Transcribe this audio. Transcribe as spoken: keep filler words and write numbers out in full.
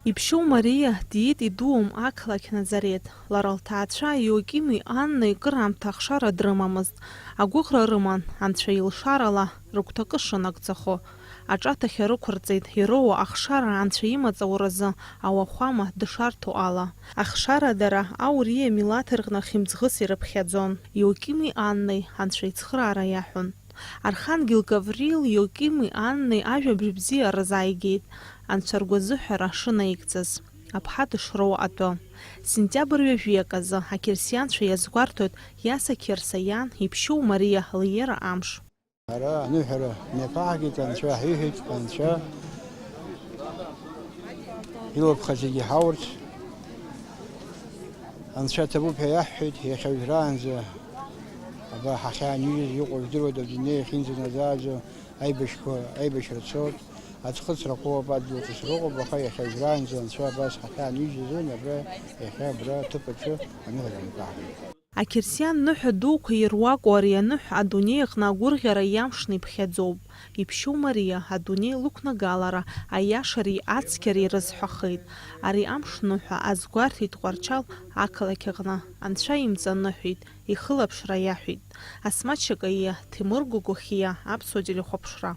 Иԥшьоу Мариа диит идуум ақалақь Назарет. Лара лҭаацәа Иоакими Аннеи кыраамҭа ахшара дрымамызт. Агәыӷра рыман, анцәа илшарала рыгәҭакы шынагӡахо. Аҿаҭахь рықәырҵеит, ироуа ахшара анцәа имаҵ ауразы ауахәама дышарҭо ала. Ахшара дара ауриа милаҭ рҟны хьымӡӷыс ирыԥхьаӡон. Иоакими Аннеи анцәа ицхыраара иаҳәон. Архангел Гаврил Иоакими Аннеи ажәабжь бзиа рзааигеит, анцәа ргәазыҳәара шынаигӡаз, аԥҳа дышроуа атәы. Сентиабр ҩажәи аказы ақьырсианцәа иазгәарҭоит Иаса Қьырса иан иԥшьоу Мариа лиера амш. Ара аныҳәара мҩаԥаҳгеит, анцәа ҳиҳәеит, анцәа илыԥха зегьы ҳаурц, анцәа ҭабуп ҳәа иаҳҳәеит, иахьа уажәраанӡа аба ҳахьаанижьыз иҟоу жәдыруеит, адунеи ахьынӡаназааӡо аибашьқәа, аибашьра цоит, аӡхыҵрақәоуп, адгьыл ҵысроуп, аха иахьа уажәраанӡа анцәа абас ҳахьаанижьыз азын абра, иахьа абра аҭыԥ аҿы аныҳәара мҩаԥаҳгеит. Ақьырсиан ныҳәа дуқәа ируаку ари аныҳә адунеи аҟны агәырӷьара иамшны иԥхьаӡоуп. Иԥшьоу Мариа адунеи лықәнагалара аиашареи ацқьареи рызҳәахеит. Ари амш ныҳәа азгәарҭеит Тҟәарчал ақалақь аҟны, анцәа имҵаныҳәеит, ихылаԥшра иаҳәеит. Асмаҭ Шьакаиа, Ҭемыр Гогохиа, Аԥсуа телехәаԥшра.